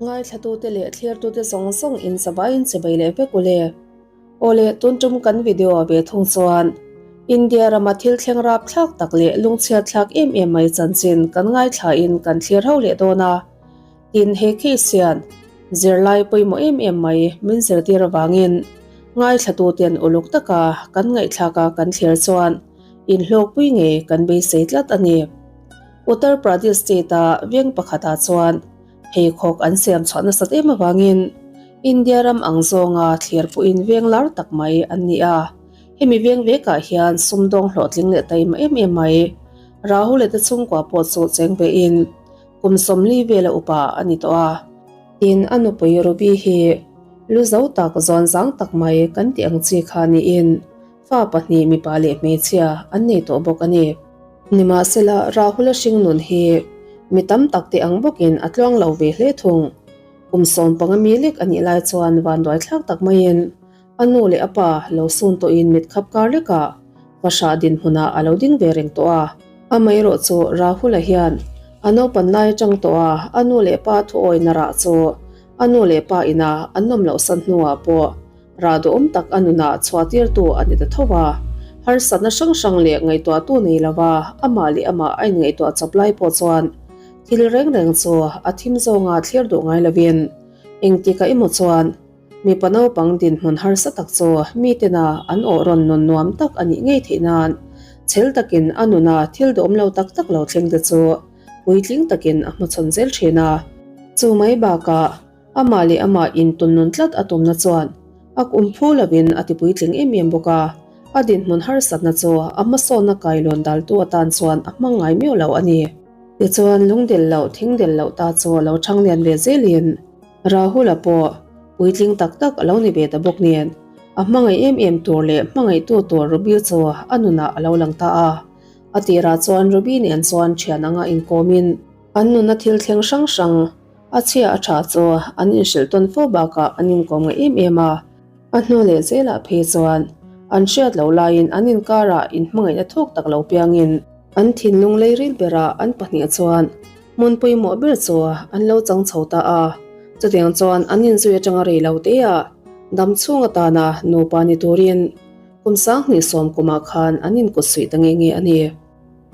Ngaithlatute leh thlirtute zawng zawng in zavaiin chibai leh vek u le. Aw le, tun tum kan video a ve thung chuan India rama thil thleng rap thlak tak leh lungchhiat thlak em em mai chanchin kan ngaithla in kan thlir ho leh dawn a. Tin, he case hian zirlai pawimawh em em mai min zirtir avangin ngaithlatuten uluk taka kan ngaihthlak a kan thlir chuan inhlawkpui ngei kan beisei tlat a ni. Uttar Pradesh state-a veng pakhatah chuan pheikhawk an siam chhuah nasat em avangin India ram ang zawnga thlir pawhin veng lar tak mai an ni a. Hemi veng vekah hian sumdawng hlawhtling leh taima em em mai Rahul leh te chhungkua pawh chu cheng vein kum 40 vela upa a ni tawh a. Tin, a nupui Ruby hi lu zo tak zawn zang tak mai kan tih ang chi kha niin Fa pahnih mipa leh hmeichhia an nei tawh bawk a ni. Nimahsela, Rahula hringnun hi mi tam tak te ang bawkin a tluang lo ve hle thung. Kum 15 mi lek a nih lai chuan vanduai thlak tak maiin a nu leh a pa lo sun tawhin mit khap kar lekah fahrah dinhmunah a lo ding ve reng tawh a. Amaherawh chu Rahula hian a naupan lai atang tawh a a nu leh pa thuawina rah chu a nu leh pa ina an nawm loh san hnuah pawh Rah duhawm tak a nunah chhuahtirtu a ni ta tho a, harsatna hrang hrang leh ngaihtuahtu nei lova amah leh amah a inngaihtuah chawp lai pawh chuan thil reng reng chu a thim zawnga thlir duh ngai lovin engtikah emaw chuan mipa naupang dinhmun harsa tak chu mitena an awh rawn nun nuam tak a nih ngei theih nan chhel takin a nuna thil duhawm lo tak tak lo thleng te chu puitling takin a hmachhawn zel thin a. Chu mai bakah Amah leh amah intun nun tlat a tumna chuan a kum phu lovin a ti puitling em em bawk a, a dinhmun harsatna chu a hmasawnna kailawn daltu atan chuan a hmang ngai miau lo a ni. Tichuan lungdel loh thingdel loh ta chu a lo chhang lian ve zelin Rahul-a pawh puitling tak tak a lo ni ve ta bawk nen a hmangaih em em tur leh hmangaihtu tur Ruby chu a nunah a lo lang ta a. A tirah chuan Ruby nen chuan thian anga inkawmin an nuna thil thleng hrang hrang A chhia a tha chu an inhrilh tawn fo bakah an inkawm ngai em em a, a hnu leh zelah phei chuan an hriat loh laiin an inkarah inhmangaihna thuk tak lo piangin an thinlung lei ril berah an pahnih chuan hmun pawimawh ber chu an lo chang chho ta a. Chutiang chuan an inzui atanga rei lo teah dam chhung atana nupa ni turin kum 2010 kumah khan an inkutsuih ta nge nge a ni.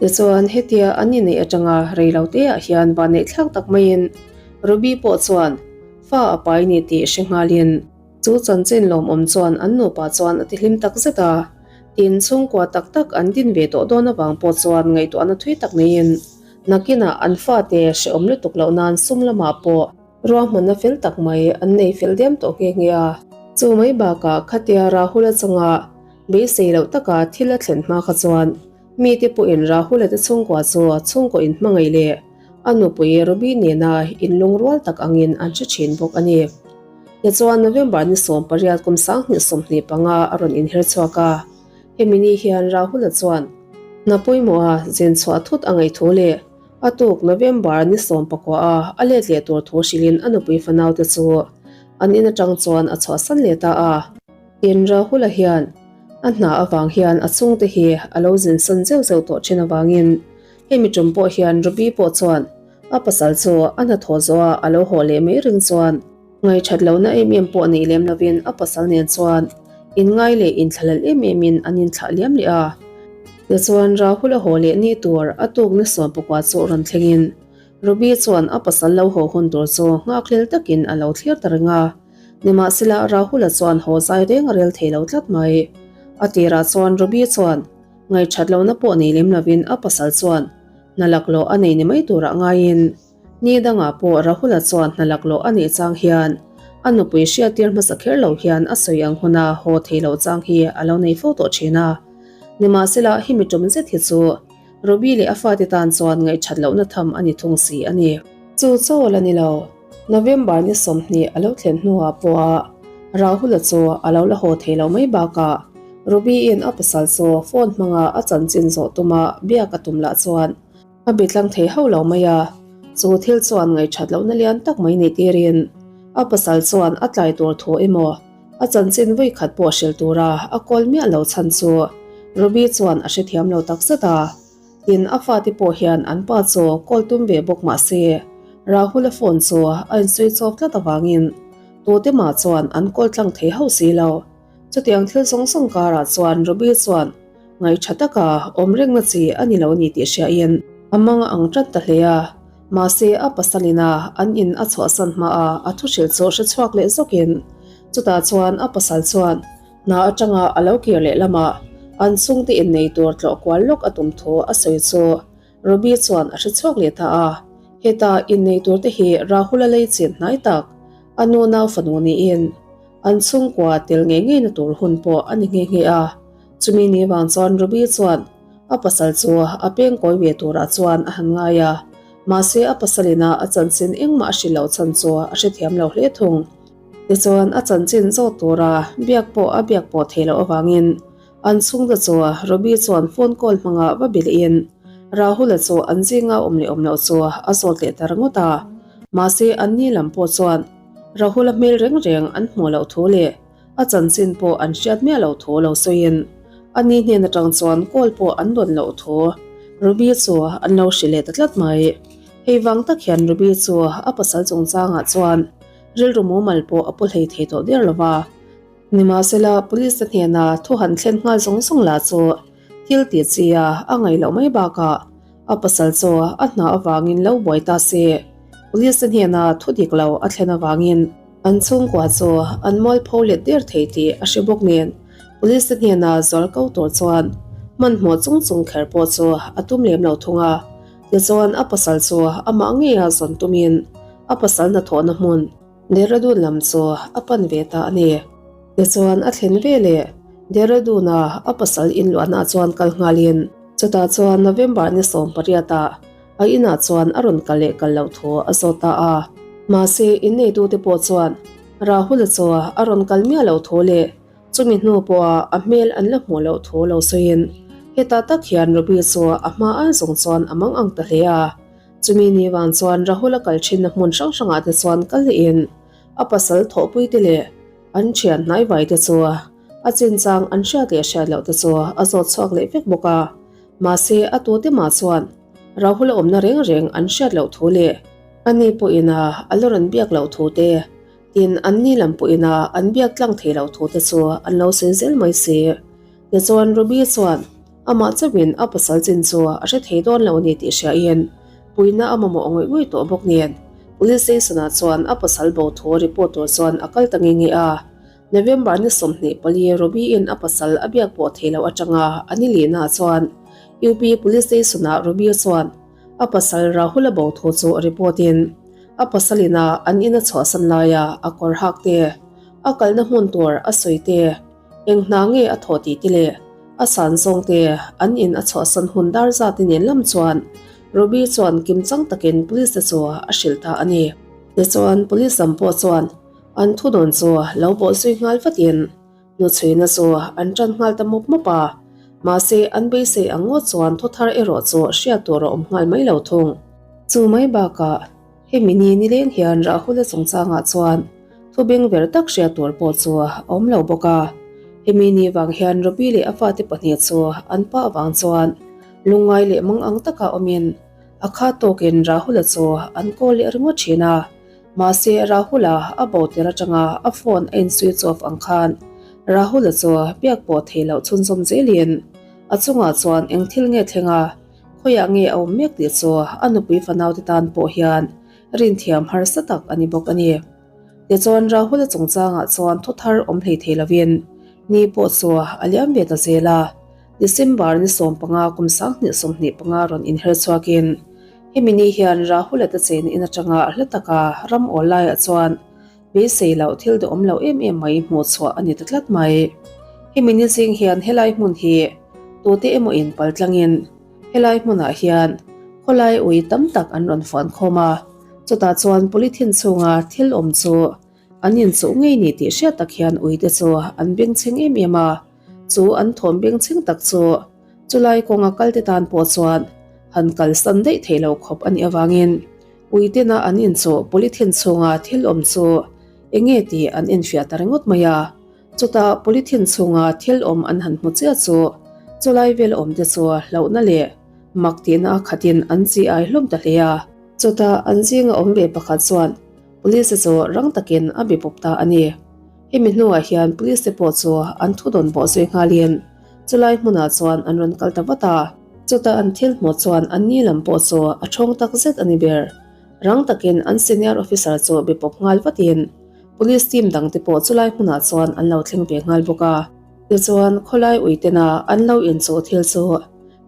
Tichuan, hetia an inneih atanga rei lo teah hian vanneih thlak tak maiin Ruby pawh chuan fa a pai ni tih hre nghalin chu chanchin lawmawm chuan an nupa chuan a tihlim tak zet a. Tin, chhungkua tak tak an din ve tawh dawn avang pawh chuan ngaihtuahna thui tak neiin nakinah an fate hrehawm lutuk loh nan sum lamah pawh ruahmanna fel tak mai an nei fel diam tawh nghe nghe a. Chu mai bakah khatia Rahul-a chunga beisei loh taka thil a thlen hma kha chuan Mite pawhin Rahula te chhungkua chu chhungkaw inhmangaih leh a nupui Ruby nena inlungrual tak angin an hre thin bawk a ni. Tichuan November ni 18 kum 2025 a rawn inher chhuak a, hemi ni hian Rahula chuan hna pawimawha zin chhuah thut a ngaih thu leh a tuk November ni 19 a a let leh tur thu hrilhin a nupui fanaute chu an in atang chuan a chhuahsan leh ta a. Tin, Rahula hian A hna avang hian a chhungte hi a lo zin sawn zeuh zeuh tawh thin avangin hemi tum pawh hian Ruby pawh chuan a pasal chu a hnathawh zawha a lo haw leh mai ring chuan ngaihṭhat lohna em em pawh nei lem lovin a pasal nen chuan inngai leh inthlahlel em emin an inthlah liam leh a. Tichuan Rahul a haw leh ni tur a tuk ni 14 chu rawn thlengin Ruby chuan a pasal lo haw hun tur chu nghakhlel takin a lo thlir ta reng a. Nimahsela, Rahula chuan haw zai reng a rel thei lo tlat mai. A tirah chuan Ruby chuan ngaihṭhat lohna pawh nei lem lovin a pasal chuan hna laklawh a nei ni mai turah ngaiin ni dangah pawh Rahula chuan hna laklawh a neih chang hian a nupui hriattir hmasa kher lo hian a sawi ang huna haw thei loh chang hi a lo nei fo tawh ṭhin a. Nimahsela, hemi ṭum zet hi chu Ruby leh a fate tan chuan ngaihṭhat lohna tham a ni thung si a ni. Chu chaw la ni lo. November ni 20 a lo thlen hnuah pawha Rahul-a chu a lo la haw thei lo mai bakah Ruby-in a pasal chu phone hmanga a chanchin zawh tuma biak a tum lah chuan a be tlang thei hauh lo mai a, chu thil chuan ngaihṭhat lohna lian tak mai nei tirin a pasal chuan a tlai tur thu emaw a chanchin vawi khat pawh hrilh tura a kawl miah lo chhan chu Ruby chuan a hrethiam lo takzet a. Tin, a fate pawh hian an pa chu kawl tum ve bawk mah se, Rahul-a phone chu a insawi chawp tlat avangin tute mah chuan an call tlang thei hauh si lo. Chutiang thil zawng zawng karah chuan Ruby chuan ngaihṭha taka awm rengna chi a ni lo ni tih hriain a mang a ang ṭat ta hle a. Mahse a pasalina an in a chhuahsan hmaa a thuhrilh chu hre chhuak leh zawkin chutah chuan a pasal chuan hna atanga a lo kir leh lamah an chhungte innei tur tlawh kual lawk a tum thu a sawi chu Ruby chuan a hre chhuak leh ta a. Heta innei tur te hi Rahul-a lei chin hnai tak a nu nau fanu niin an chhungkua tel ngei ngeina tur hun pawh a ni nghe nghe a. Chumi ni vang chuan Ruby chuan a pasal chu a peng kawi ve turah chuan a han ngai a, mahse a pasalina a chanchin engmah a hrilh loh chhan chu a hrethiam lo hle thung. Tichuan a chanchin zawt tura biak pawh a biak pawh theih loh avangin an chhungte chu Ruby chuan phone call hmanga va bilhin Rahul-a chu an zinga awm leh awm loh chu a zawt leh ta ringawt a, mahse anni lam pawh chuan Rahul-a hmel reng reng an hmuh loh thu leh A chanchin pawh an hriat miah loh thu lo sawiin a ni hnen atang chuan call pawh an dawn loh thu Ruby chu an lo hrilh leh ta tlat mai. Hei vang tak hian Ruby chu a pasal chungchangah chuan rilru mumal pawh a pu hlei thei tawh der lo va. Nimahsela police te hnena thu han thlen nghal zawng zawng lah chu thil tih chi a a ngaih loh mai bakah a pasal chu a hna avangin lo buai ta se police te hnena thu dik lo a thlen avangin An chhungkua chu an mualpho let der thei tih a hre bawk nen Police te hnena zual ko tur chuan hmanhmawh chung chung kher pawh chu a tum lem lo thung a. Tichuan a pasal chu amah ngeia zawn tumin a pasal hnathawhna hmun Dehradun lam chu a pan ve ta a ni. Tichuan a thlen ve leh Dehradun-a a pasal inluahnaah chuan kal nghalin chutah chuan November ni 18 ah A inah chuan a rawn kal leh kal loh thu a zawt ta a. Mahse, inneitute pawh chuan Rahul-a chu a rawn kal miah loh thu leh chumi hnu pawha a hmel an la hmuh loh thu lo sawiin hetah tak hian Ruby chu a hma ai zawng chuan a mang ang ta hle a. Chumi ni vang chuan Rahul-a kal thinna hmun hrang hrangah te chuan kal lehin a pasal thawhpuite leh an thian hnaivai te chu a chinchang an hriat leh hriat loh te chu a zawt chhuak leh vek bawk a. Mahse, a tute mah chuan Rahul a awmna reng reng an hriat loh thu leh ani pawhin a a la rawn biak loh thu te, tin anni lam pawhin a an biak tlang thei loh thu te chu an lo sawi zel mai si. Tichuan Ruby chuan amah chauhin a pasal chin chu a hre thei dawn lo a ni tih hriain puihna a mamawh ngawih ngawih tawh bawk nen Police Station ah chuan a pasal bo thu report tur chuan a kal ta nge nge a. November ni 24 Ruby-in a pasal a biak pawh thei loh atanga a ni lihna chuan UP Police Station-ah Ruby chuan a pasal Rahul a bo thu chu report in a pasal ina an in a chhuahsan laia a kawr hak te, a kalna hmun tur a sawi te, eng hna nge a thawh tih te leh a san zawng te an in a chhuahsan hun dar zat te nen lam chuan Ruby chuan kimchang takin Police te chu a hrilh ta a ni. Tichuan Police lam pawh chuan An thudawn chu lo bawh zui nghal vatin hnuchhuina chu an tan nghal ta mawp mawp a, mahse an beisei ang ngawt chuan thuthar erawh chu hriat tur a awm nghal mai lo thung. Chu mai bakah hemi ni nileng hian Rahula chungchangah chuan thu beng ver tak hriat tur pawh chu a awm lo bawk a, hemi ni vang hian Robbie leh a fate pahnih chu an pa avang chuan lungngai leh mangang taka awmin a khat tawkin Rahula chu an call leh ringawt thin a. Mahse, Rahul-a a bo tir atanga a phone a in switch off ang khan Rahul-a chu biak pawh thei loh chhunzawm zelin a chungah chuan eng thil nge thleng a, khawiah nge a awm mek tih chu a nupui fanaute tan pawh hian rinthiam harsa tak a ni bawk a ni. Tichuan, Rahul-a chungchangah chuan thu thar awm hlei thei lovin ni pawh chu a liam ve ta zel a. December ni 15 kum 2025 rawn inher chhuakin hemi ni hian Rahul-a te chen in atanga hla taka ram awl laiah chuan beisei loh thil duhawm lo em em mai hmuh chhuah a ni ta tlat mai. Hemi ni zing hian helai hmun hi tute emaw in pal tlangin helai hmunah hian khawlai ui tam tak an rawn fuan khawm a, chutah chuan polythene chhunga thil awm chu an inchuh ngei ni tih hriat tak hian uite chu an bengchheng em em a. Chu an thawm bengchheng tak chu chulai kawnga kalte tan pawh chuan han kalsan daih theih loh khawp a nih avangin uitena an inchawh polythene chhunga thil awm chu eng nge tih an enfiah ta ringawt mai a. Chutah polythene chhunga thil awm an han hmu chiah chu chulai vel awmte chu hlauhna leh mak tihna a khatin an chi ai hlawm ta hle a. Chutah an zinga awm ve pakhat chuan Police te chu rang takin a be pawp ta a ni. Hemi hnuah hian Police te pawh chu an thu dawn bawh zui nghalin chulai hmunah chuan an rawn kal ta vat a. Chutah an thil hmuh chuan an ni lam pawh chu a thawng tak zet a ni ber. Rang takin an senior officer chu be pawp nghal vatin Police team dang te pawh chulai hmunah chuan an lo thleng ve nghal bawk a. Tichuan khawlai uitena an lo inchuh thil chu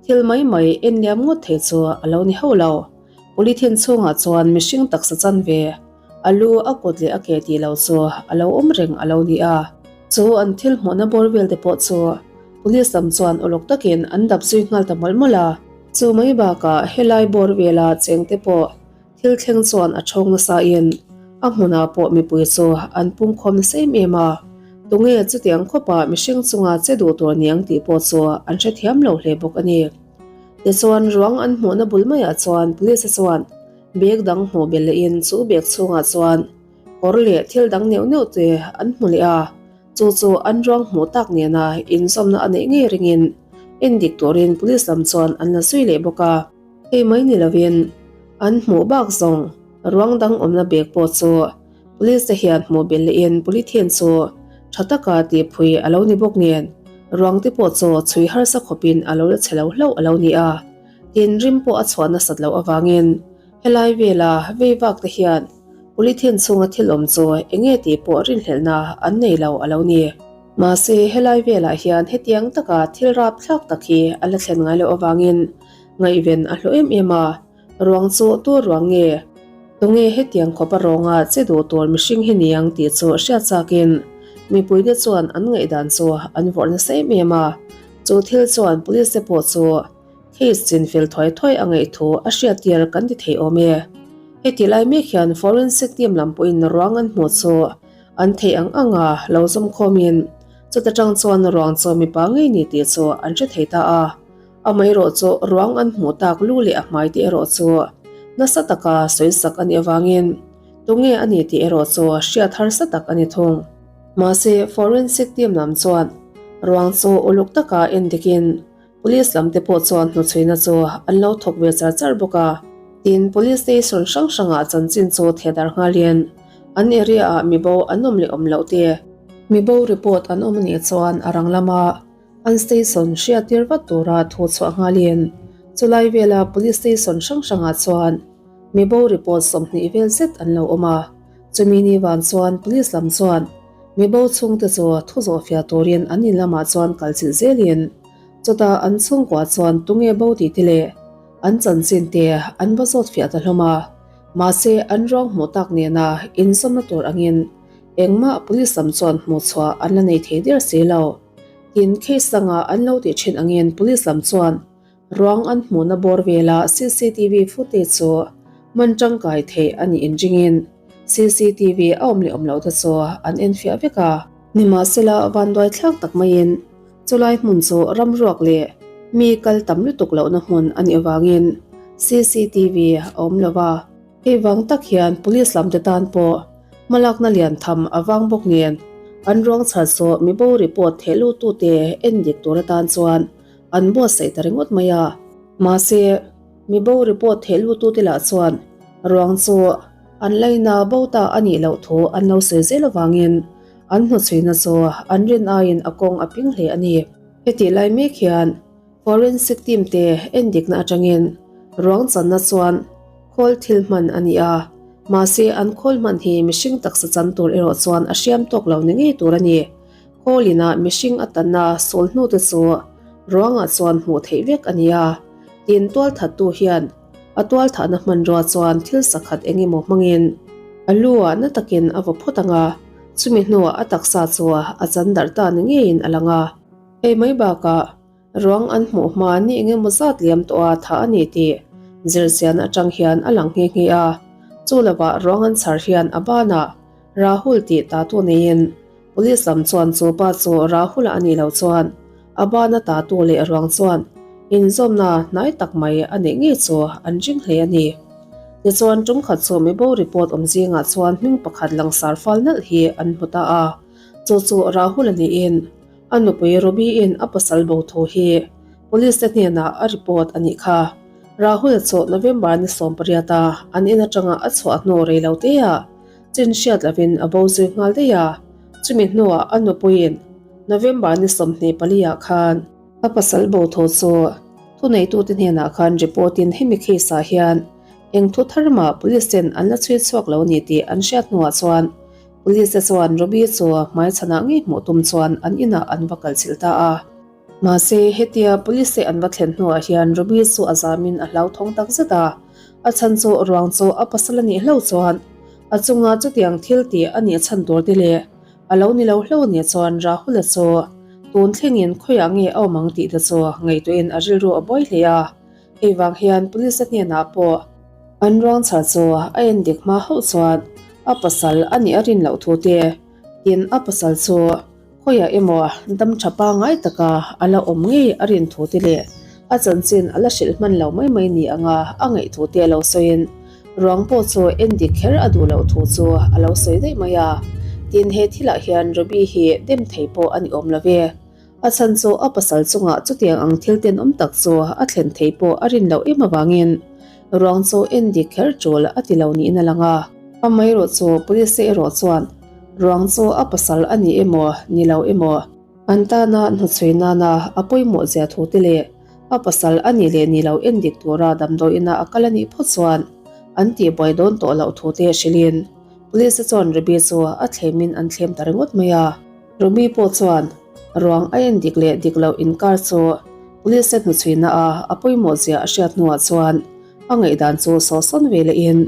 thil mai mai enliam ngawt thei chu a lo ni hauh lo. Polythene chhungah chuan mihring taksa chanve, a lu, a kut leh a ke tih lo chu a lo awm reng a lo ni a. Chu an thil hmuhna bawr vel te pawh chu Police lam chuan uluk takin an dap zui nghal ta mawlh mawlh a. Chu mai bakah helai bawr vela cheng te pawh thil thleng chuan a thawng nasa in a hmunah pawh mipui chu an pungkhawm nasa em em a. Tunge chutiang khawpah mihring chunga che duh tur niang tih pawh chu an hrethiam lo hle bawk a ni. Tichuan ruang an hmuhna bul maiah chuan police chuan bag dang hmuh belh lehin chu bag chhungah chuan kawr leh thil dang neuh neuh te an hmu leh a, chu chu an ruang hmuh tak nena inzawmna a neih ngei ringin endik turin police lam chuan an la zui leh bawk a. Hei mai ni lovin an hmuh bak zawng ruang dang awmna bag pawh chu Police te hian hmuh belh lehin polythene chu tha taka tihphui a lo ni bawk nen ruang te pawh chu chhui harsa khawpin a lo la chhe lo hlauh a lo ni a. Tin, rim pawh a chhuah nasat loh avangin helai vela vei vak te hian polythene chhunga thil awm chu eng nge tih pawh rinhlelhna an nei lo a lo ni. Mahse, helai velah hian hetiang taka thil rapthlak tak hi a la thlen ngai loh avangin ngaihven a hlawh em em a. Ruang chu tu ruang nge? Tunge hetiang khawp a rawnga che duh tur mihring hi niang tih chu hriat chakin mipuite chuan an ngaihdan chu an vawrh nasa em em a. Chu thil chuan police te pawh chu case chinfel thuai thuai a ngaih thu a hriattir kan ti thei awm e. Heti lai mek hian forensic team lam pawhin ruang an hmuh chu an theih ang anga lo zawm khawmin chuta tang chuan ruang chu mipa ngei ni tih chu an hre thei ta a. Amaherawh chu ruang an hmuh tak lu leh a hmai te erawh chu nasa taka sawisak a nih avangin tunge a ni tih erawh chu hriat harsa tak a ni thung. Mahse, forensic team lam chuan ruang chu uluk taka en dikin police lam te pawh chuan hnuchhuina chu an lo thawk ve char char bawk a. Tin, police station hrang hrangah chanchin chu thehdarh nghalin an area ah mibo an awm leh awm loh te, mibo report an awm a nih chuan a rang lama An station hriattir vat tura thu chhuah nghalin chulai vela police station hrang hrangah chuan mibo report 20 vel zet an lo awm a. Chumi ni van chuan police lam chuan mibo chhungte chu thu zawhfiah turin an in lamah chuan kal chilh zelin chutah an chhungkua chuan tunge bo tih te leh an chanchin te an va zawtfiah ta hlawm a. Mahse an ruang hmuh tak nena inzawmna tur angin engmah police lam chuan hmuhchhuah an la nei thei der si lo. Tin, case dangah an lo tih thin angin police lam chuan ruang an hmuhna bawr vela cctv footage chu man tangkai theih a nih inringin cctv a awm leh awm loh te chu an enfiah vek a. Nimahsela, vanduai thlak tak maiin chulai hmun chu ramruak leh mi kal tam lutuk lohna hmun a nih avangin cctv a awm lo va. Hei vang tak hian police lam te tan pawh hmalakna lian tham a vang bawk nen an ruang chhar saw mibo report theh lut tute en dik tur atan chuan an buatsaih ta ringawt mai a. Mahse, mibo report theh lut tute lah chuan ruang chu an laina bo ta a nih loh thu an lo sawi zel avangin an hnuchhuina chu an rin aiin a kawng a ping hle a ni. Hetih lai mek hian Forensic team te endikna atangin ruang channa chuan khawl thil hman a ni a, mahse an khawl hman hi mihring taksa chan tur erawh chuan a hriam tawk lo ni ngei tur a ni. Khawl inah mihring a tanna sawl hnu te chu ruangah chuan hmuh theih vek a ni a, tin tualthattu hian a tualthahna hmanrua chuan thil sakhat eng emaw hmangin a lu ah na takin a vaw phawt ang a, chumi hnuah a taksa chu a chan darh ta ni ngeiin a lang a. Hei mai bakah Ruang an hmuh hma ni eng emaw zat liam tawh a tha a ni tih zirchian atang hian a lang nghe nghe a. Chu lovah ruang an chhar hian a banah Rahul tih tatu neiin Police lam chuan chu pa chu Rahul-a a nih loh chuan a bana tatu leh ruang chuan inzawmna hnai tak mai a neih ngei chu an ring hle a ni. Tichuan tum khat chu mibo report awm zingah chuan hming pakhat langsar fal nalh hi an hmu ta a, chu chu Rahul-a niin A nupui Ruby-in a pasal bo thu hi Police te hnenah a report a nih kha. Rahul-a chu November ni 18 a an in atanga a chhuah hnu rei lo te ah chin hriat lovin a bo zui nghal daih a, chumi hnuah a nupuiin November ni 24 ah khan a pasal bo tho chu thuneitute hnenah khan report in hemi case ah hian eng thu thar mah police ten an la chhui chhuak lo ni tih an hriat hnuah chuan police te chuan Ruby chu hmaichhanah ngei hmuh tum chuan an inah an va kalchilh ta a. Mahse, hetia police te an va thlen hnuah hian Ruby chu a zamin a hlauthawng tak zet a, a chhan chu ruang chu a pasal a nih hlauh chuan a chunga chutiang thil tih a nih chhan tur te leh a lo ni lo hlauh a nih chuan Rahul-a chu tun thlengin khawiah nge a awm ang tih te chu ngaihtuahin a rilru a buai hle a, hei vang hian police te hnenah pawh an ruang chhar chu a en dik hma hauh chuan a pasal a nih a rin loh thu te tin a pasal chu Khawiah emaw dam tha pangngai taka a la awm ngei a rin thu te leh a chanchin a la hrilh hman lo mai mai ni anga a ngaih thu te a lo sawiin ruang pawh chu en dik kher a duh loh thu chu a lo sawi daih mai a. Tin, he thilah hian Ruby hi dem thei pawh a ni awm lo ve. A chhan chu a pasal chungah chutiang ang thil tenawm tak chu a thlen thei pawh a rin loh em avangin ruang chu en dik kher tul a ti lo niin a lang a. Amaherawhchu police erawh chuan Ruang chu a pasal a ni emaw, ni lo emaw, an tana hnuchhui nana a pawimawh zia thu te leh a pasal a nih leh ni lo endik tura damdawiina a kal a nih phawt chuan an tihbuai dawn tawh loh thu te hrilhin Police chuan Ruby chu a thlemin an thlem ta ringawt mai a. Ruby pawh chuan ruang a endik leh dik loh inkar chu Police hnuchhuina a a pawimawh zia a hriat hnuah chuan a ngaihdan chu sawhsawn ve lehin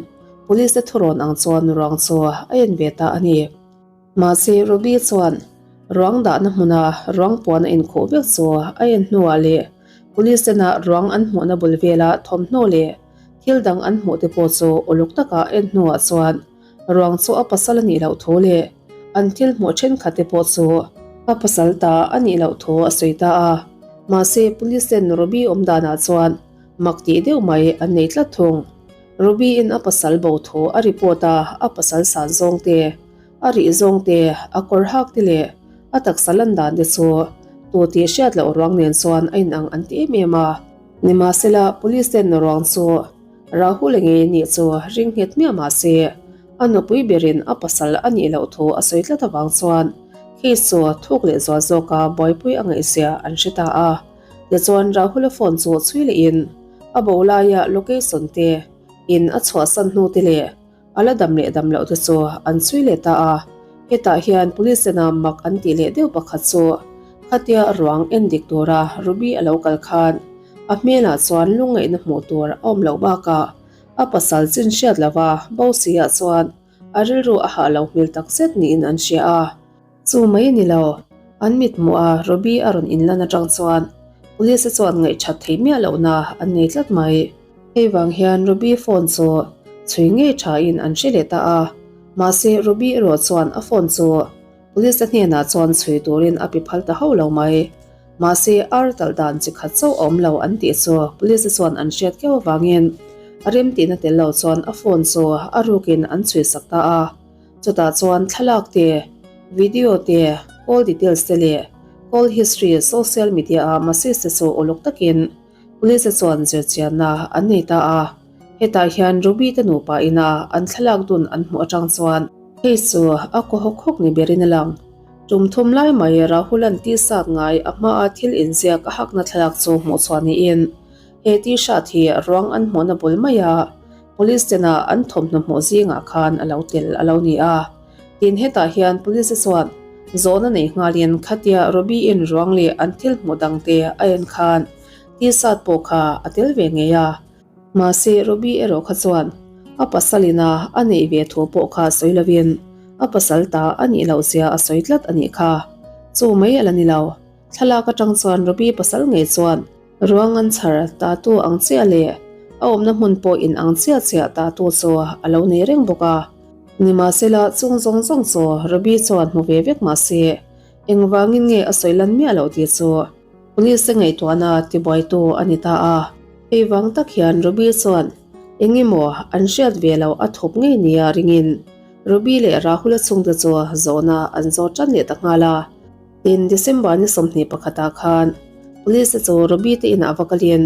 Police te thurawn ang chuan ruang chu a en ve ta a ni. Mahse Ruby chuan ruang dahna hmuna ruang puan a inkhuh vek chu a en hnuah leh Police tena ruang an hmuhna bul vela thawmhnaw leh thil dang an hmuh te pawh chu uluk taka a en hnuah chuan ruang chu a pasal a nih loh thu leh an thil hmuh thenkhat te pawh chu a pasal ta a nih loh thu a sawi ta a. Mahse Police ten Ruby awm danah chuan mak tih deuh mai an nei tlat thung. Ruby in a pasal bo thu a report a, a pasal san zawng te, a rih zawng te, a kawr hak te leh a taksa lan dan te chu tu tih hriat loh ruang nen chuan a inang an ti em em a. Nimahsela, police ten ruang chu Rahul a ngei nih chu ring nghet miah mah se, a nupui berin a pasal a nih loh thu a sawi tlat avang chuan case chu thuk leh zual zawka buaipui a ngaihzia an hre ta a. Tichuan Rahul-a phone chu chhui lehin a bo laia location te, in a chhuahsan hnu te leh a la dam leh dam loh te chu an chhui leh ta a. Hetah hian police ena mak an tih leh deuh pakhat chu khatia ruang en dik tura Ruby a lo kal khan a hmelah chuan lungngaihna hmuh tur a awm loh bakah a pasal chin hriat lova bo si ah chuan a rilru a hah lo hmel takzet niin an hria a. Chu mai a ni lo, an mithmuh a Robbie a rawn inlan atang chuan police te chuan ngaihthat thei miah lohna an nei tlat mai. Hei vang hian Robbie phone chu chhui ngei thain an hre leh ta a, mahse Robbie erawh chuan a phone chu police te hnenah chuan chhui turin a pe phal ta hauh lo mai. Mahse ar talh dan chi khat chauh a awm lo an tih chu police te chuan an hriat keuh avangin a remtihna tel lo chuan a phone chu a rukin an chhui sak ta a. Chutah chuan thlalak te, video te, call details te leh call history social media a message te chu uluk takin police te chuan zirchianna an nei ta a. Hetah hian Ruby te nupa ina an thlalak dun an hmuh atang chuan hei chu a kaw hawk hawk ni berin a lang. Tum thum lai mai Rahul-a'n t-shirt ngai a hmaa thil inziak a hakna thlalak chu hmuh chhuah niin he t-shirt hi ruang an hmuhna bul maia Police tena an thawmhnaw hmuh zingah khan a lo tel a lo ni a. Tin hetah hian police te chuan zawhna nei nghalin khatia Robbie-in ruang leh an thil hmuh dangte a en khan t-shirt pawh kha a tel ve ngei a. Mahse Robbie erawh kha chuan a pasalina a neih ve thu pawh kha sawi lovin a pasal ta a nih loh zia a sawi tlat a nih kha. Chu mai a la ni lo. Thlalak atang chuan Robbie pasal ngei chuan Ruang an chhar tatu ang chiah leh a awmna hmun pawh in ang chiah chiah tatu chu a lo nei reng bawk a. Nimahsela, chung zawng zawng chu Ruby chuan hmu ve vek mah se, engvangin nge a sawi lan miah loh tih chu Police te ngaihtuahna tibuaitu a ni ta a. Hei vang tak hian Ruby chuan eng emaw an hriat ve loh a thup ngei nia ringin Ruby leh Rahul-a chhungte chu zawhna an zawt tan leh ta nghal a. Tin, December ni 21 ah khan Police te chu Ruby te inah va kalin.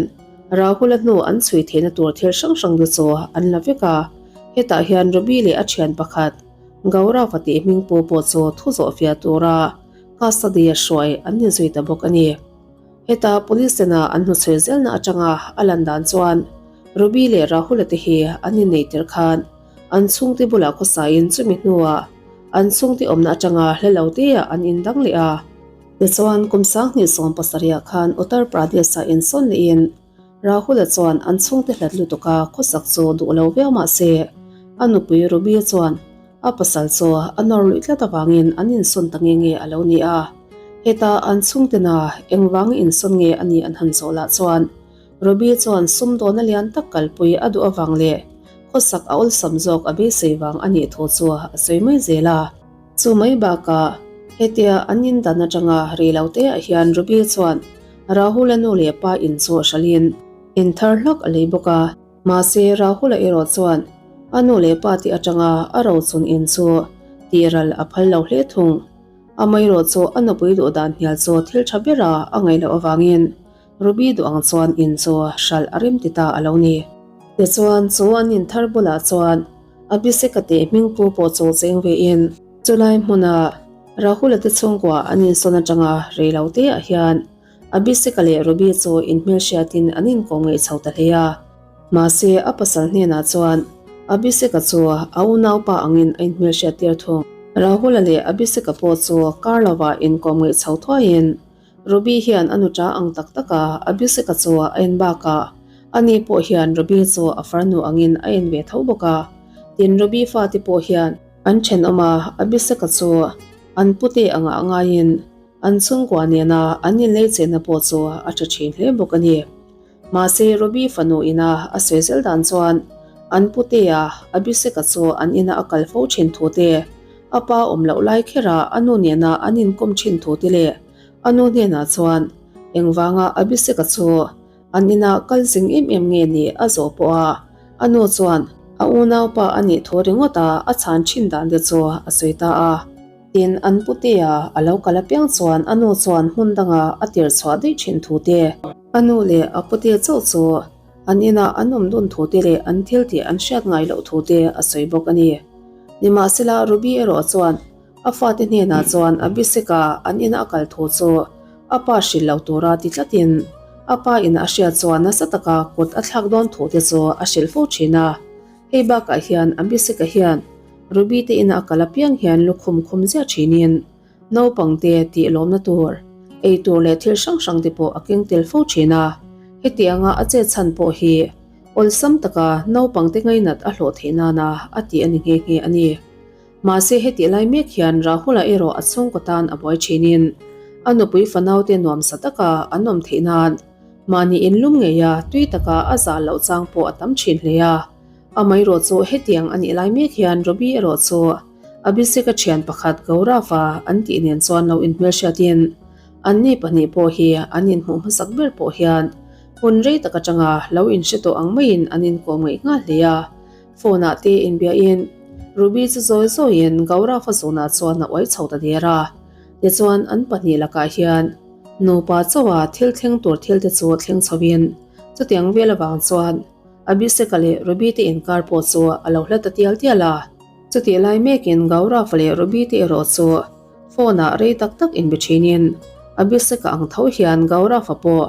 Rahul-a hnu an chhui theihna tur thil hrang hrang te chu an la vek a, hetah hian Ruby leh a thian pakhat Gaurav-a tih hming pu pawh chu thu zawhfiah tura custody-a hruai an ni zui ta bawk a ni. Heta police tena an hnuchhui zelna atanga a lan dan chuan Ruby leh Rahul-a te hi an inneih tir khan an chhungte bulah khawsaiin chumi hnuah an chhungte awmna atanga hla lo teah an indang leh a. Tichuan, kum 2017 ah khan Uttar Pradesh-ah insawn lehin Rahul-a chuan an chhungte hlat lutuka khawsak chu duh lo viau mah se, a nupui Ruby chuan a pasal chu a nawr luih tlat avangin an insawn ta nge nge a lo ni a. Heta an chhungtena engvanga insawn nge a nih an han zawh lah chuan Ruby chuan sumdawna lian tak kalpui a duh avang leh khawsak a awlsam zawk a beisei vang a nih thu chu a sawi mai zel a. Chu mai bakah hetia an indan atanga rei lo te ah hian Ruby chuan Rahul-a nu leh pa in chu hralhin in thar hlak a lei bawk a. Mahse Rahul-a erawh chuan a nu leh pa te atanga a rochun in chu tihral a phal lo hle thung. Amaherawh chu a nupui duh dan hnial chu thil tha bera a ngaih loh avangin Ruby duh ang chuan in chu hralh a rem ti ta a lo ni. Tichuan chu an in thar bulah chuan Abhishek-a tih hming pu pawh chu cheng ve in chulai hmuna Rahul-a te chhungkua an insawn atanga rei lo te ah hian Abhishek-a leh Ruby chu inhmelhriatin an inkawm ngeih chho ta hle a. Mahse a pasal hnenah chuan Abhishek-a chu a unaupa angin a inhmelhriat tir thung. Rahul-a leh Abhishek-a pawh chu kar lovah inkawm ngeih chho thuaiin Ruby hian a nuṭa ang tak tak a, Abhishek-a chu a en bakah ani pawh hian Ruby chu a farnu angin a en ve tho bawk a. Tin, Ruby fate pawh hian an ṭhenawm a, Abhishek-a chu an pute angah ngaiin an chhungkua nena an inlei chenna pawh chu a ṭha ṭhin hle bawk a ni. Mahse, Ruby fanu ina a sawi zel dan chuan an putea Abhishek-a chu an ina a kal fo ṭhin thu te, a pa awm loh lai kherah a nu nena an inkawm ṭhin thu te leh a nu hnenah chuan engvanga Abhishek-a chu an ina kal zing em em nge ni a zawh pawh a, a nu chuan a unaupa a nih thu ringawt a a chhan ṭhin dan te chu a sawi ta a. Tin, an putea a lo kal apiang chuan a nu chuan hmun danga a tir chhuah daih ṭhin thu te, a nu leh a putea chauh chu an inah an awm dun thu te leh an thil tih an hriat ngai loh thu te a sawi bawk a ni. Nimahsela, Ruby erawh chuan a fate hnenah chuan Abhishek-a an ina a kal thu chu a pa hrilh lo tura ti tlatin a pa in a hriat chuan nasa taka kut a thlak dawn thu te chu a hrilh fo thin a. Hei bakah hian Abhishek-a hian Ruby te ina a kal apiang hian lukhum khum ziah thinin naupang te tih lawmna tur, ei tur leh thil hrang hrang te pawh a keng tel fo thin a. Hetianga a chet chhan pawh hi awlsam taka naupang te ngainat a hlawh theih nana a ti a ni nghe nghe a ni. Mahse hetih lai mek hian Rahul-a erawh a chhungkaw tan a buai thinin a nupui fanaute nuamsa taka an awm theih nan mahni inlum ngeia tui taka a zah loh chang pawh a tam thin hle a. Amaherawh chu hetiang a nih lai mek hian Robbie erawh chu Abhishek-a thian pakhat Gaurav-a an tih nen chuan lo inhmelhriatin anni pahnih pawh hi an inhmuh hmasak ber pawh hian hun rei tak atanga lo inhre tawh ang maiin an inkawm ngaih nghal hle a. Phone ah te inbiahin Ruby chu zawi zawiin Gaurav-a zunah chuan a uai chho ta der a. Tichuan an pahnih lakah hian nupa chauha thil thleng tur thil te chu thleng chhoin chutiang vel avang chuan Abhishek-a leh Ruby te inkar pawh chu a lo hla ta tial tial a. Chutih lai mekin Gaurav-a leh Ruby te erawh chu phone ah rei tak tak inbe thinin Abhishek-a ang tho hian Gaurav-a pawh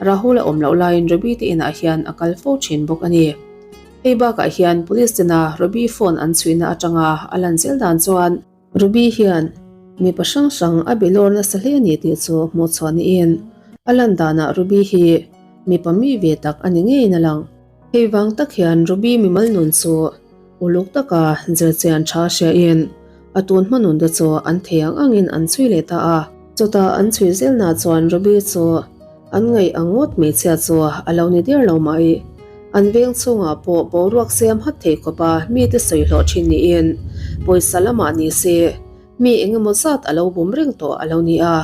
Rahul a awm loh laiin Ruby te inah hian a kal fo thin bawk a ni. Hei bakah hian police tena Ruby phone an chhuihna atanga a lan zel dan chuan Ruby hian mipa hrang hrang a be lawr nasa hle a ni tih chu hmuh chhuah niin a lan danah Ruby hi mipa mi ve tak a ni ngeiin a lang. Hei vang tak hian Ruby mimal nun chu uluk taka zirchian tha hriain a tun hma nun te chu an thei ang angin an chhui leh ta a. Chutah an chhui zelna chuan Ruby chu an ngaih ang ngawt hmeichhia chu a lo ni der lo mai. An veng chhungah pawh boruak siam hat thei khawpa mite sawi hlawh thin niin pawisa lamah ni se mi engemaw zat a lo bum reng tawh a lo ni a,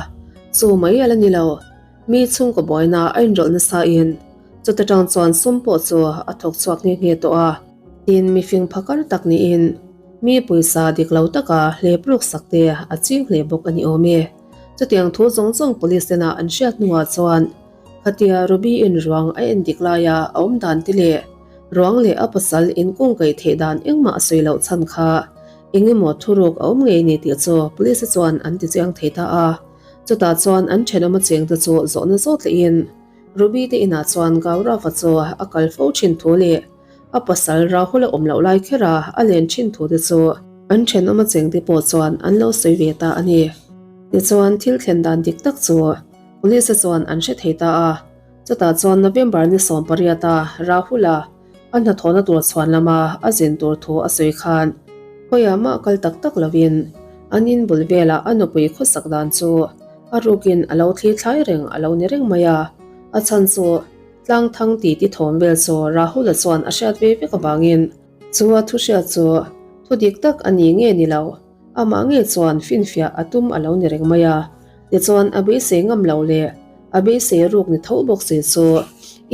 chu mai a la ni lo. Mi chhungkaw buaina a inrawlh nasa in chuta tang chuan sum pawh chu a thawk chhuak nghe nghe tawh a. Tin, mifing phakar tak niin mi pawisa dik lo taka hlep ruk sak te a ching hle bawk a ni awm e. Chutiang thu zawng zawng police tena an hriat hnuah chuan. Khatia Ruby in ruang a en dik laia a awm dan te leh ruang leh a pasal inkung kaih theih dan engmah a sawi loh chhan kha eng emaw thuruk a awm ngei ni tih chu police te chuan an ti chiang thei ta a. Chutah chuan an thenawm a cheng te chu zawhna zawt lehin Ruby te inah chuan Gaurav-a chu a kal fo thin thu leh a pasal Rahul a awm loh lai kher a a len thin thu te chu an thenawm a cheng te pawh chuan an lo sawi ve ta a ni. Tichuan thil thlen dan dik tak chu Police te chuan an hre thei ta a, chutah chuan November ni 18 a Rahul-a a hnathawhna tur chhuan lama a zin tur thu a sawi khan khawiah mah kal tak tak lovin an in bul velah a nupui khawsak dan chu a rukin a lo thli thlai reng a lo ni reng mai a, a chhan chu tlang thang ti ti thawm vel chu Rahul-a chuan a hriat ve vek avangin chu a thu hriat chu thu dik tak a ni nge ni lo. Amah ngei chuan finfiah a tum a lo ni reng mai a, tichuan a beisei ngam lo leh a beisei ruk ni tho bawk si chu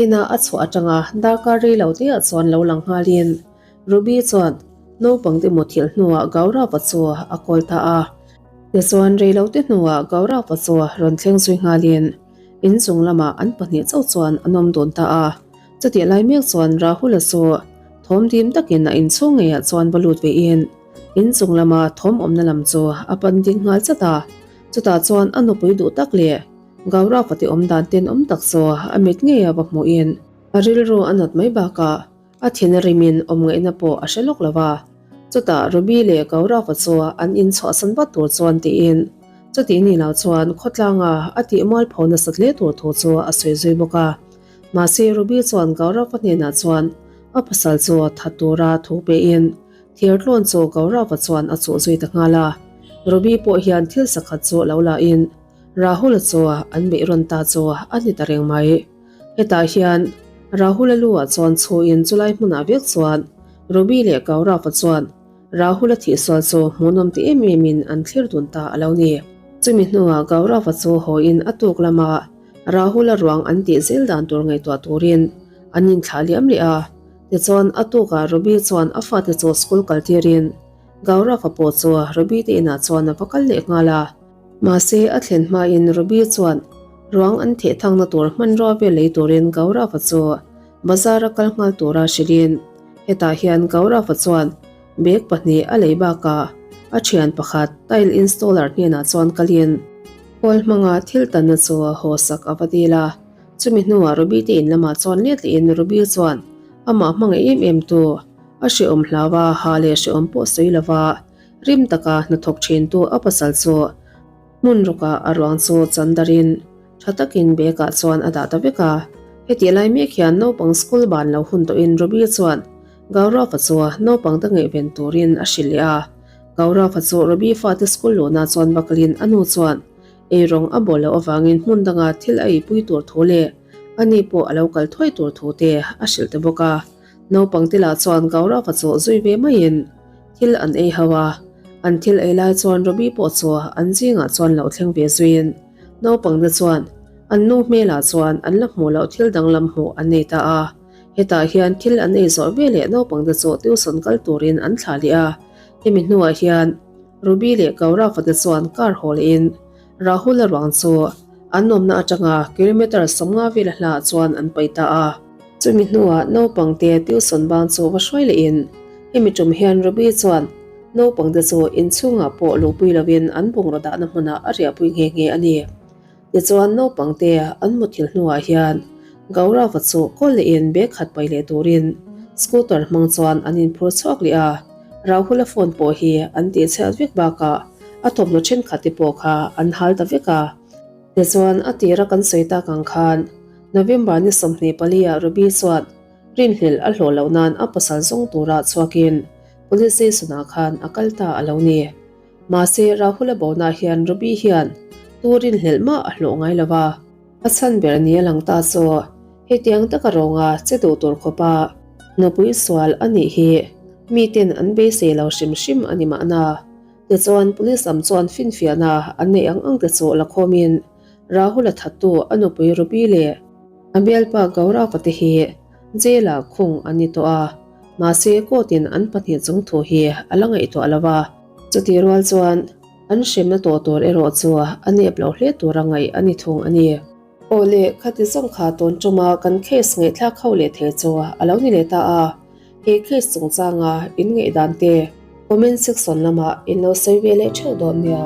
ina a chhuah atanga darkar rei lo te ah chuan lo lang nghalin Ruby chuan naupangte muthilh hnuah Gaurava chu a kawl ta a. Tichuan rei lo te hnuah Gaurava chu rawn thleng zui nghalin inchung lamah an pahnih chauh chuan an awm dun ta a. Chutih lai mek chuan Rahul-a chu thawm dim takin a inchhung ngeiah chuan va lut vein inchung lama thawm awmna lam chu a pan ding nghal chat a. Chutah chuan a nupui duh tak leh Gaurav-a te awm dan tenawm tak chu a mit ngeia va hmuhin a rilru a nat mai bakah a thin a rimin awm ngaihna pawh a hre lawk lo va. Chutah Ruby leh Gaurav-a chu an inchhuahsan vat tur chuan tiin chutih ni lo chuan khawtlanga a tih mualpho nasat hle tur thu chu a sawi zui bawk a. Mahse Ruby chuan Gaurav-a hnenah chuan a pasal chu that tura thu pein thirtlawn chu Gaurav-a chuan a chuh zui ta nghal a. Ruby pawh hian thil sakhat chu lo la in Rahul-a chu an beih rawn ta chu a ni ta reng mai. Hetah hian Rahul-a lu ah chuan chhuin chulai hmunah vek chuan Ruby leh Gaurav-a chuan Rahul-a thihsual chu hmuhnawm ti em em in an thlir dun ta a lo ni. Chumi hnuah Gaurav-a chu haw in a tuk lamah Rahul-a ruang an tih zel dan tur ngaihtuah turin an inthlah liam leh a, tichuan a tukah Ruby chuan a fate chu school kal tirin Gaurav-a pawh chu Ruby te inah chuan a va kal leh nghal a. Mahse a thlen hmain Ruby chuan ruang an theh thangna tur hmanrua vel lei turin Gaurav-a chu bazar a kal nghal tura hrilhin hetah hian Gaurav-a chuan bag pahnih a lei bakah a thian pakhat tile installer hnenah chuan kalin Kawl hmanga thil tanna chu haw sak a va dil a, chumi hnuah Ruby te in lamah chuan let lehin Ruby chuan amah hmangaih em em tu a hrehawm hlau a, ha leh hrehawm pawh sawi lova rim taka hnathawk thin tu a pasal chu hmun rawkah a ruang chu chan darin tha takin bag ah chuan a dah ta vek a. Hetih lai mek hian naupang school ban lo hun tawhin Ruby chuan Gaurav-a chu naupang te ngaihven turin a hrilh leh a. Gaurav-a chu Rabi fate school luhna chuan va kalin a nu chuan eirawng a bawl loh avangin hmun danga thil a eipui tur thu leh ani pawh a lo kal thuai tur thu te a hrilh ta bawk a. Naupang te lah chuan Gaurav-a chu zui ve maiin thil an ei ho a. An thil ei lai chuan Rabi pawh chu an zingah chuan lo thleng ve zuiin naupang te chuan an nu hmelah chuan an la hmuh loh thil danglam hmuh an nei ta a. Hetah hian thil an ei zawh veleh naupang te chu tuition kal turin an thlah leh a. Hemi hnuah hian Ruby leh Gaurav-a te chuan car haw lehin Rahul-a ruang chu an awmna atanga kilometre 50 vela hlaah chuan an paih ta a. Chumi hnuah naupang te tuition bang chu va hruai lehin hemi tum hian Ruby chuan naupang te chu inchhungah pawh luhpui lovin an bungraw dahna hmunah a riahpui nghe nghe a ni. Tichuan naupang te an muthilh hnuah hian Gaurav-a chu kawl lehin bag khat pai leh turin scooter hmang chuan an inphur chhuak leh a, Rahul-a phone pawh hi an tihchhiat vek bakah a thawmhnaw thenkhat te pawh kha an hal ta vek a. Tichuan a tira kan sawi tak ang khan November ni 24 ah Ruby chuan rinhlelh a hlawh loh nan a pasal zawng tura chhuakin police station ah khan a kal ta a lo ni. Mahse, Rahul-a bona hian Ruby hian tu rinhlelh mah a hlawh ngai lo va. A chhan ber ni a lang ta chu hetiang taka rawnga che duh tur khawpa nupui sual a nih hi miten an beisei lo hrim hrim a ni mahna. Tichuan, police lam chuan finfiahna an neih ang ang te chu la khawmin Rahul-a thattu a nupui Ruby leh a bialpa Gaurav-a te hi jail-ah khung an ni tawh a. Mahse, court-in an pahnih chung thu hi a la ngaihtuah lo va. Chutih rual chuan an hremna tawh tur erawh chu a nep lo hle tura ngaih a ni thung a ni. Aw le, khati zawng kha tun tuma kan case ngaihthlak ho leh thei chu a lo ni leh ta a, he case chungchanga in ngaihdan te comment section lamah in lo sawi ve leh theuh dawn nia.